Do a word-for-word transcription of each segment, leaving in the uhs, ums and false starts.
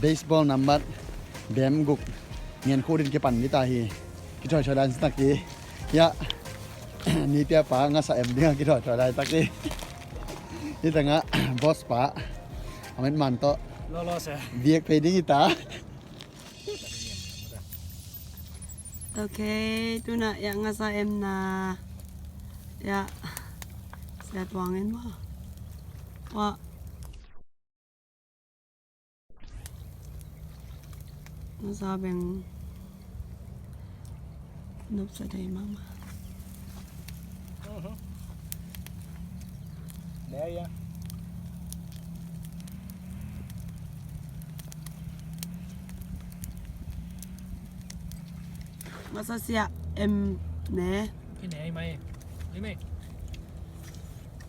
Baseball nambat bem guk ngen khu din kipan dita hi. Kithoithoilai tak hi. Ya. Ni pia pa ngasa em dinga kithoithoilai tak hi. Hi tanga boss pa amen man to. Lo lo se. Biak pei ding ita. Ok, tuna ya ngasa em na. Ya. Sia tuang en ma. Wa. Ngasa beng nop sa dai mama. Ngasa sia em ne. Ki ne mai. Ni mai.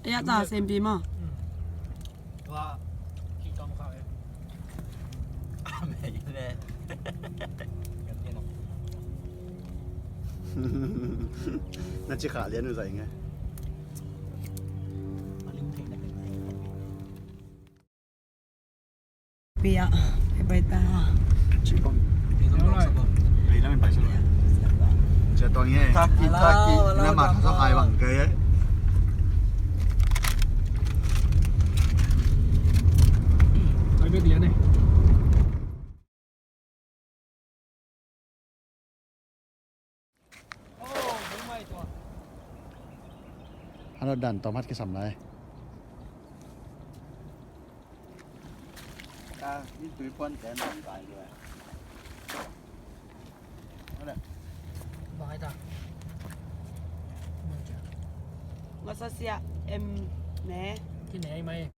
Ya ta sem pi ma. Tua ki tong kha. Amei ne. Na ci kha lian u zai nge. Pia, bye bye ta. Ci kong. Pei lam in pai sa lo. Cia tuang ye. Taki, taki. Na ma sa hai bang ke ye. Pai bek lian ne. Ano dan tom hat kisam lai. Ka ni tui pon ten dan kai le. Ano. Bang ai ta. Ngasa sia em ne. Ki ne mai.